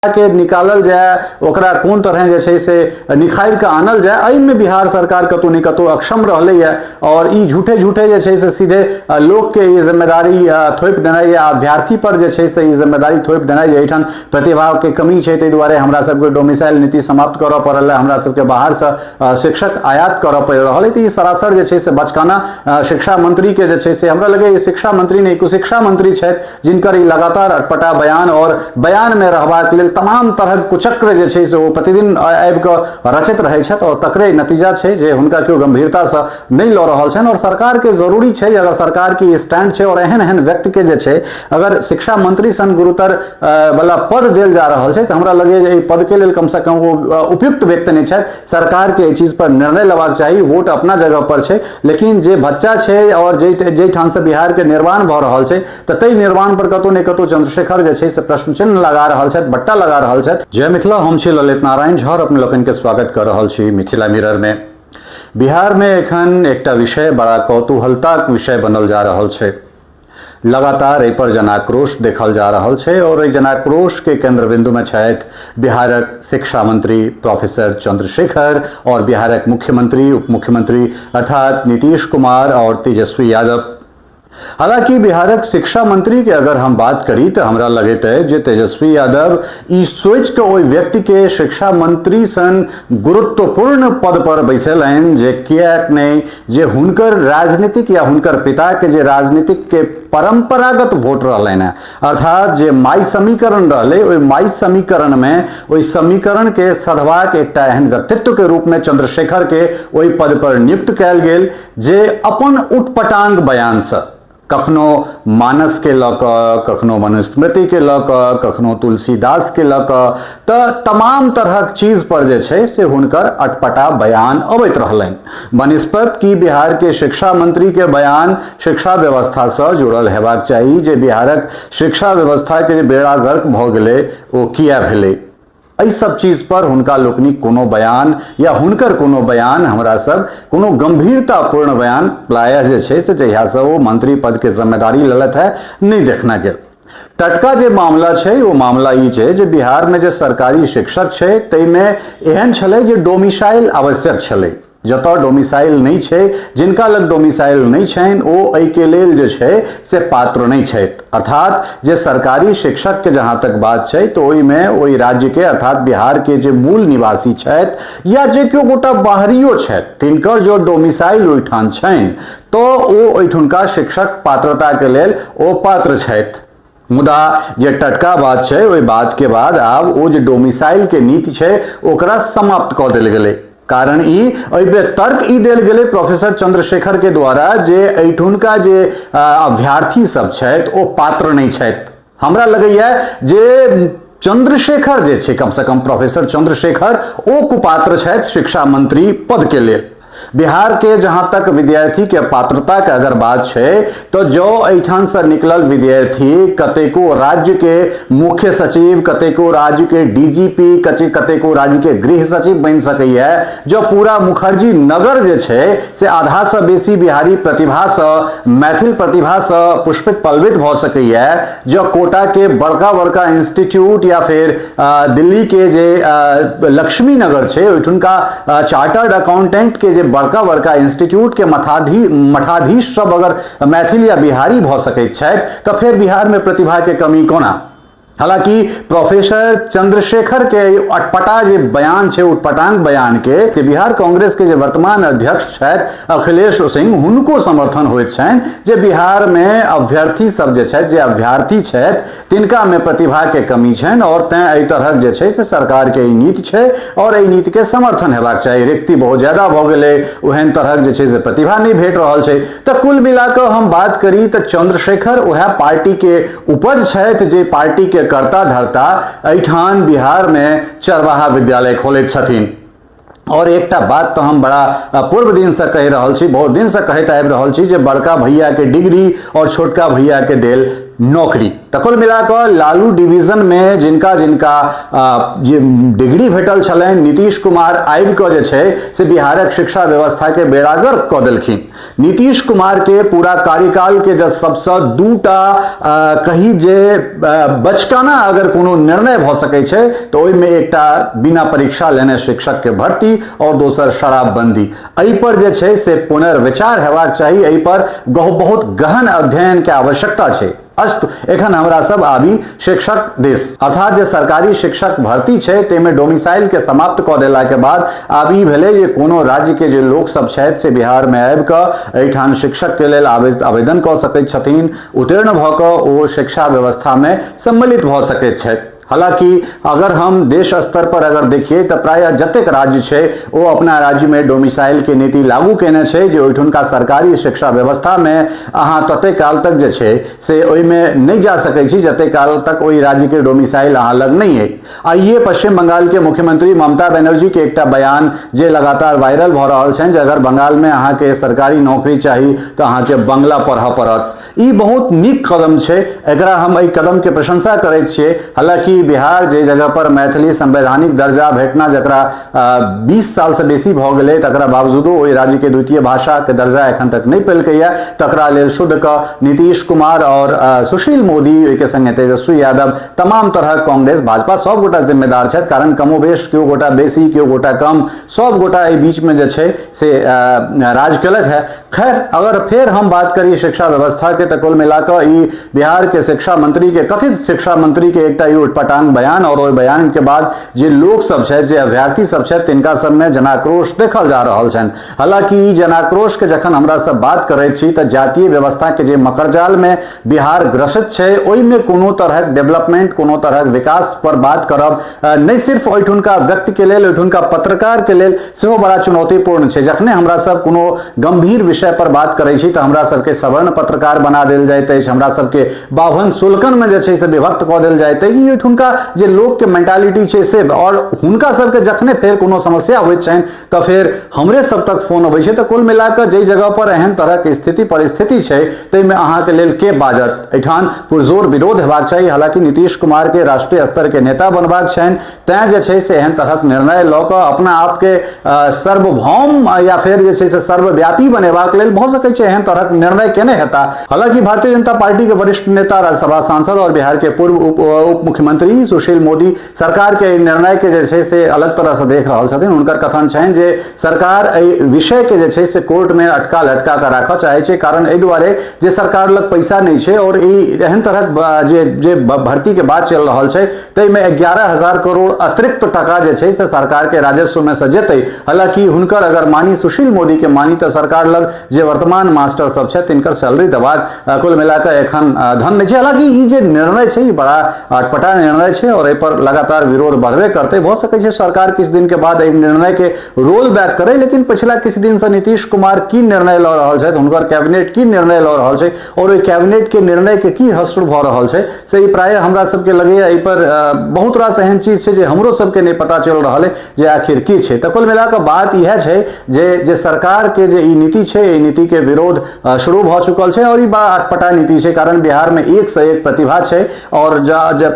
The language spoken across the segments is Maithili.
के निकालल जाय, ओकरा कोन तरह जे छै से निखारि कऽ आनल जाय, एहिमे बिहार सरकार कतौ ने कतौ अक्षम रहलैए। और ई झूठे झूठे जे छै से सीधे लोकके ई जिम्मेदारी थोपि देनाइ या अभ्यर्थी पर जे छै से ई जिम्मेदारी थोपि देनाइ जे एहिठाम प्रतिभाके कमी छै, ताहि दुआरे हमरा सबके डोमिसाइल नीति समाप्त करऽ पड़ल है, हमरा सबके बाहरसँ शिक्षक आयात करऽ पड़ि रहल है, तऽ ई सरासर जे छै से बचकाना शिक्षा मंत्री के जे छै से हमरा लगैए शिक्षा मंत्री नहि, कुशिक्षा मंत्री छथि, जिनकर ई लगातार अटपटा बयान और बयान में रहबाक लेल तमाम तरहक कुचक्र जे छै से ओ प्रतिदिन आबि कऽ रचैत रहै छथि। और तकरे नतीजा छै जे हुनका केओ गंभीरतासँ नहि लऽ रहल छनि। और सरकारके जरूरी छै, अगर सरकारके स्टैंड छै और एहन एहन व्यक्तिके जे छै अगर शिक्षा मंत्री सन गुरुतर वाला पद देल जा रहल छै, तऽ हमरा लगैए जे एहि पदके लेल कमसँ कम ओ उपयुक्त व्यक्ति नहि छथि। सरकारके एहि चीज पर निर्णय लेबाक चाही। वोट अपना जगह पर छै, लेकिन जे बच्चा छै और जाहिठामसँ बिहारके निर्माण भऽ रहल छै, तऽ ताहि निर्माण पर कतौ ने कतौ चंद्रशेखर जे छै से प्रश्न चिन्ह लगा रहल छथि, बट्टा लगा रहल छथि। जय मिथिला, हम छी ललित नारायण झा, अपने लोकनि के स्वागत कऽ रहल छी मिथिला मिरर में। बिहार में एखन एकटा विषय बड़ा कौतूहलताक विषय बनल जा रहल छै। लगातार एहि पर जनाक्रोश देखल जा रहल छै और एहि जनाक्रोश के केंद्र बिंदु में छथि बिहारक शिक्षा मंत्री प्रोफेसर चंद्रशेखर और बिहारक मुख्यमंत्री उप मुख्यमंत्री अर्थात नीतीश कुमार और तेजस्वी यादव। हालांकि बिहारक शिक्षा मंत्री के अगर हम बात करी तऽ हमरा लगैत अछि जे तेजस्वी यादव ई सोचि कऽ ओहि व्यक्ति के शिक्षा मंत्री सन गुरुत्वपूर्ण पद पर बैसेलनि जे किएक नहि जे हुनकर राजनीतिक या हुनकर पिता के जे राजनीतिक के परंपरागत वोट रहलनि हेँ, अर्थात जे माई समीकरण रहलै, ओहि माई समीकरण में ओहि समीकरण के सधबाक एकटा एहन व्यक्तित्व के रूप में चंद्रशेखर के ओहि पद पर नियुक्त कयल गेल जे अपन उटपटांग बयानसँ कखनो मानसके लऽ कऽ, कखनो मनुस्मृतिके लऽ कऽ, कखनो तुलसीदासके लऽ कऽ, तऽ तमाम तरहक चीज पर जे छै से हुनकर अटपटा बयान अबैत रहलनि। बनिस्पत कि बिहारके शिक्षा मंत्रीके बयान शिक्षा व्यवस्थासँ जुड़ल हेबाक चाही, जे बिहारक शिक्षा व्यवस्थाके जे बेड़ा गर्क भऽ गेलै ओ किया भेलै, एहि सब चीज पर हुनका लोकनिक कोनो बयान या हुनकर कोनो बयान हमरा सब कोनो गंभीरतापूर्ण बयान प्रायः जे छै से जहियासँ ओ मंत्री पद के जिम्मेदारी लेलथि है नहि देखना गेल। टटका जे मामला छै ओ मामला ई छै जे बिहार में जे सरकारी शिक्षक छै ताहिमे एहन छलै जे डोमिसाइल आवश्यक छलै। जतऽ डोमिसाइल नहि छै, जिनका लग डोमिसाइल नहि छनि, ओ एहिके लेल जे छै से पात्र नहि छथि। अर्थात जे सरकारी शिक्षकके जहाँ तक बात छै तऽ ओहिमे ओहि राज्यके अर्थात बिहारके जे मूल निवासी छथि या जे केओ गोटा बाहरियो छथि, तिनकर जो डोमिसाइल ओहिठाम छनि तऽ ओ ओहिठुनका शिक्षक पात्रताके लेल ओ पात्र छथि। मुदा जे टटका बात छै ओहि बात के बाद आब ओ जे डोमिसाइल के नीति छै ओकरा समाप्त कऽ देल गेलै। कारण ई एहि तर्क ई देल गेलै प्रोफेसर चंद्रशेखर के द्वारा जे एहिठुनका जे अभ्यर्थी सब छथि ओ पात्र नहि छथि। हमरा लगैया जे चंद्रशेखर जे छै, कम से कम प्रोफेसर चंद्रशेखर ओ कुपात्र छथि शिक्षा मंत्री पद के लेल। बिहार के जहां तक विद्यार्थी के पात्रता के अगर बात छै तो जो एहिठाम से निकलल विद्यार्थी कतेको राज्य के मुख्य सचिव, कतेको राज्य के डीजीपी, कतेको राज्य के गृह सचिव बनि सकैया, जो पूरा मुखर्जी नगर जे छै से आधा से बेसी बिहारी प्रतिभा से, मैथिल प्रतिभा से पुष्पित पल्लवित भऽ सकैया, जो कोटा के बड़का बड़का इंस्टीट्यूट या फिर दिल्ली के जे लक्ष्मी नगर छै ओहिठुनका चार्टर्ड अकाउंटेंट के जे बड़का बड़का इंस्टीट्यूट के मठाधीश सब अगर मैथिल या बिहारी भऽ सकैत छथि तऽ फेर बिहार में प्रतिभा के कमी कोना। हालांकि प्रोफेसर चंद्रशेखर के अटपटा जे बयान छै, उटपटांग बयान के बिहार कांग्रेस के जे वर्तमान अध्यक्ष छथि अखिलेश सिंह, हुनको समर्थन होइत छनि जे बिहार में अभ्यर्थी सब जे छथि, जे अभ्यर्थी छथि तिनका में प्रतिभा के कमी छनि और तैं एहि तरहक जे छै से सरकार के ई नीति छै और एहि नीति के समर्थन हेबाक चाही। रिक्ति बहुत ज्यादा भऽ गेलै, ओहन तरहक जे छै से प्रतिभा नहि भेट रहल छै। तऽ कुल मिला कऽ हम बात करी तऽ चंद्रशेखर उएह पार्टी के उपज छथि जे पार्टी के कर्ता धर्ता एहिठाम बिहार में चरवाहा विद्यालय खोलैत छथिन। और एकटा बात तो हम बड़ा पूर्व दिन से कहि रहल छी, बहुत दिन से कहैत आबि रहल छी जे बड़का भैया के डिग्री और छोटका भैया के देल नौकरी। तऽ कुल मिलाकऽ लालू डिवीजन में जिनका जिनका जे डिग्री भेटल छलनि, नीतीश कुमार आबि कऽ जे छै से बिहारक शिक्षा व्यवस्था के बेड़ागर्क कऽ देलखिन। नीतीश कुमार के पूरा कार्यकाल के जब सबसँ दूटा कही जे बचकाना अगर कोनो निर्णय भऽ सकै छै तऽ ओहिमे एकटा बिना परीक्षा लेने शिक्षक के भर्ती और दोसर शराबबंदी। एहि पर जे छै से पुनर्विचार हेबाक चाही, एहि पर बहुत गहन अध्ययन के आवश्यकता छै। अस्तु, एखन हमरा सब आबी शिक्षक दिस, अर्थात जे सरकारी शिक्षक भर्ती छै ताहिमे डोमिसाइल के समाप्त कऽ देला के बाद आब ई भेलै जे कोनो राज्य के जे लोक सब छथि से बिहार मे आबि कऽ एहिठाम शिक्षक के लेल आवेदन कऽ सकैत छथिन, उत्तीर्ण भऽ कऽ ओ शिक्षा व्यवस्था मे सम्मिलित भऽ सकैत छथि। हालांकि अगर हम देश स्तर पर अगर देखिए तऽ प्रायः जतेक राज्य छै ओ अपना राज्य में डोमिसाइल के नीति लागू केने छै जे ओहिठुनका सरकारी शिक्षा व्यवस्था में अहाँ तते काल तक जे छै से ओहिमे नहि जा सकै छी जते काल तक ओहि राज्य के डोमिसाइल अहाँ लग नहि अइ। आइए पश्चिम बंगाल के मुख्यमंत्री ममता बनर्जी के एकटा बयान जे लगातार वायरल भऽ रहल छनि जे अगर बंगाल में अहाँके सरकारी नौकरी चाही तऽ अहाँके बंगला पढ़ऽ पड़त। ई बहुत नीक कदम छै, एकरा हम एहि कदम के प्रशंसा करैत छियै। हालांकि बिहार जे जगह पर मैथिली संवैधानिक दर्जा भेटना जकरा 20 साल से बेसी भऽ गेलै, तकरा बावजूदो ओहि राज्य के द्वितीय भाषा के दर्जा एखन तक नहि पेलकैया, तकरा लेल शुद्ध कऽ नीतीश कुमार और सुशील मोदी, ओहिके संगे तेजस्वी यादव, तमाम तरहक कांग्रेस भाजपा सब गोटा जिम्मेदार छथि, कारण कमोबेश केओ गोटा बेसी केओ गोटा कम सब गोटा एहि बीच में जे छै से राज केलक है। खैर, अगर फेर हम बात करी शिक्षा व्यवस्था के तऽ कुल मिलाकऽ ई बिहार के शिक्षा मंत्री के, कथित शिक्षा मंत्री के एकटा ई उटपटांग बयान और ओहि बयान के बाद जे लोक सब छथि, जे अभ्यर्थी सब छथि, तिनका सब में जनाक्रोश देखल जा रहल छनि। हालांकि ई जनाक्रोश के जखन हमरा सब बात करैत छी तऽ जातीय व्यवस्था के जे मकरजाल में बिहार ग्रसित छै ओहिमे कोनो तरहक डेवलपमेंट, कोनो तरहक विकास पर बात करब नहि सिर्फ ओहिठुनका व्यक्ति के लेल, ओहिठुनका पत्रकार के लेल सेहो बड़ा चुनौतीपूर्ण छै। जखने हमरा सब कोनो गंभीर विषय पर बात करै छी तऽ हमरा सबके सवर्ण पत्रकार बना देल जाइत अछि, हमरा सबके बाभन शुल्कन में जे छै से विभक्त कऽ देल जाइत अछि। ई ओहिठुनका जे लोक के मेंटालिटी छै से, और हुनका सबके जखने फेर कोनो समस्या होइत छनि तऽ फेर हमरे सब तक फोन अबै छै। तऽ कुल मिला कऽ जाहि जगह पर एहन तरहक स्थिति परिस्थिति छै ताहिमे अहाँके लेल के बाजत? एहिठाम पुरजोर विरोध हेबाक चाही। हालांकि नीतीश कुमार के राष्ट्रीय स्तर के नेता बनबाक छनि, तैं जे छै से एहन तरहक निर्णय लऽ कऽ अपना आपके सार्वभौम या फेर जे छै से सर्वव्यापी बनेबाक लेल भऽ सकै छै एहन तरहक निर्णय केने हेता। हालांकि भारतीय जनता पार्टी के वरिष्ठ नेता, राज्यसभा सांसद और बिहार के पूर्व उप मुख्यमंत्री सुशील मोदी सरकार के एहि निर्णय के जे छै से अलग तरह से देख रहल छथिन। हुनकर कथन छनि जे सरकार एहि विषय के जे छै से कोर्ट में अटका लटका कऽ राखऽ चाहै छै, कारण एहि दुआरे जे सरकार लग पैसा नहि छै और ई एहन तरहक जे जे भर्ती के बात चलि रहल छै ताहिमे 11,000 करोड़ अतिरिक्त टका जे छै से सरकार के राजस्व में से जेतै। हालांकि हुनकर अगर मानी, सुशील मोदी के मानी, तऽ सरकार लग जे वर्तमान मास्टर सब छथि तिनकर सैलरी देबाक कुल मिलाकऽ एखन धन नहि छै। हालांकि ई जे निर्णय छै ई बड़ा अटपटा निर्णय छै और एहि पर लगातार विरोध बढ़बे करतै। भऽ सकै छै सरकार किछु दिन के बाद एहि निर्णय के रोल बैक करे, लेकिन पिछला किछु दिन से नीतीश कुमार की निर्णय लऽ रहल छथि, हुनकर कैबिनेट की निर्णय लऽ रहल छै और ओहि कैबिनेट के निर्णय के की हसर भऽ रहल छै से ई प्रायः हमरा सबके लगैया एहि पर बहुत रास एहन चीज छै जे हमरो सबके नहि पता चलि रहल है जे आखिर की छै। तऽ कुल मिलाकऽ बात इएह छै जे जे सरकार के जे ई नीति छै, एहि नीति के विरोध शुरू भऽ चुकल छै और ई बड़ा अटपटा नीति छै, कारण बिहार में एक से एक प्रतिभा छै और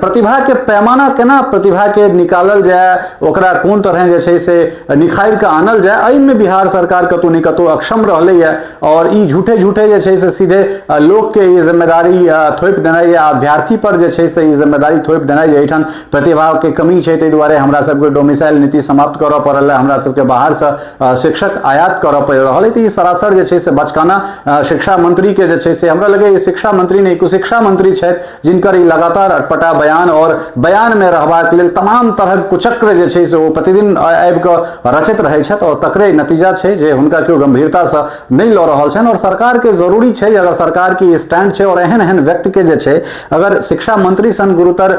प्रतिभा के पैमाना केना प्रतिभा के निकालल जाय, ओकरा कोन तरह जे छै से निखारि कऽ आनल जाय, एहिमे बिहार सरकार कतौ ने कतौ अक्षम रहलैया और ई झूठे झूठे जे छै से सीधे लोक के ई जिम्मेदारी थोपि देनाइ या अभ्यर्थी पर जे छै से ई जिम्मेदारी थोपि देनाइ जे एहिठाम प्रतिभा के कमी छै ताहि दुआरे हमरा सबके डोमिसाइल नीति समाप्त करऽ पड़ल है, हमरा सबके बाहरसँ शिक्षक आयात करऽ पड़ि रहल है, तऽ ई सरासर जे छै से बचकाना शिक्षा मंत्री के जे छै से हमरा लगैए शिक्षा मंत्री नहि कुशिक्षा मंत्री छथि जिनकर ई लगातार अटपटा बयान और बयान में रहबाक लेल तमाम तरहक कुचक्र जे छै से ओ प्रतिदिन आबि कऽ रचैत रहै छथि और तकरे नतीजा छै जे हुनका केओ गंभीरतासँ नहि लऽ रहल छनि। और सरकार के जरूरी छै, अगर सरकार के स्टैंड छै और एहन एहन व्यक्ति के जे छै अगर शिक्षा मंत्री सन गुरुतर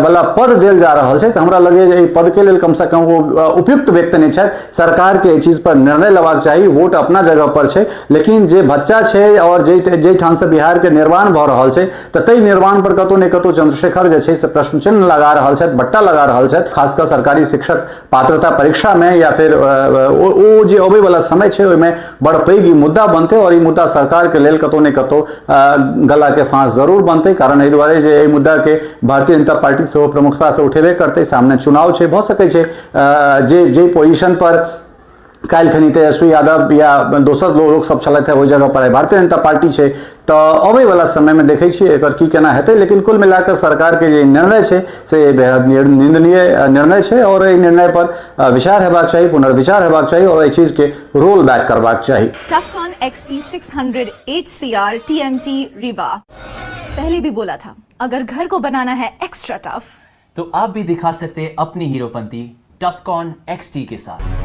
वाला पद देल जा रहल छै तऽ हमरा लगैए जे एहि पद के लेल कमसँ कम ओ उपयुक्त व्यक्ति नहि छथि। सरकार के एहि चीज पर निर्णय लेबाक चाही। वोट अपना जगह पर छै, लेकिन जे बच्चा छै और जाहिठामसँ बिहार के निर्माण भऽ रहल छै तऽ ताहि निर्माण पर कतौ ने कतौ चंद्रशेखर जे छै से प्रश्न चिन्ह लगा रहल छथि, बट्टा लगा रहल छथि, खास कऽ सरकारी शिक्षक पात्रता परीक्षा में या फिर ओ जे अबै वाला समय छै ओहिमे बड़ पैघ ई मुद्दा बनतै और ई मुद्दा सरकार के लेल कतौ ने कतौ गला के फांस जरूर बनतै, कारण एहि दुआरे जे एहि मुद्दा के भारतीय जनता पार्टी सेहो प्रमुखता से उठेबे करतै। सामने चुनाव छै, भऽ सकै छै जे जे पोजिशन पर काल्हि खनी तेजस्वी यादव या दोसर लोक सब छलथि ओहि जगह पर भारतीय जनता पार्टी छै। तऽ अबै वाला समय में देखै छियै एकर की केना हेतै, लेकिन कुल मिलाकर सरकार के जे निर्णय छै से बेहद निंदनीय निर्णय छै और एहि निर्णय पर विचार हेबाक चाही, पुनर्विचार हेबाक चाही और एहि चीज के रोल बैक करबाक चाही। Tufcon XT600 HCR TMT Rewa। पहले भी बोला था, अगर घर को बनाना है एक्स्ट्रा टफ तो आप भी दिखा सकते हैं अपनी हीरोपंती टफकॉन XT के साथ।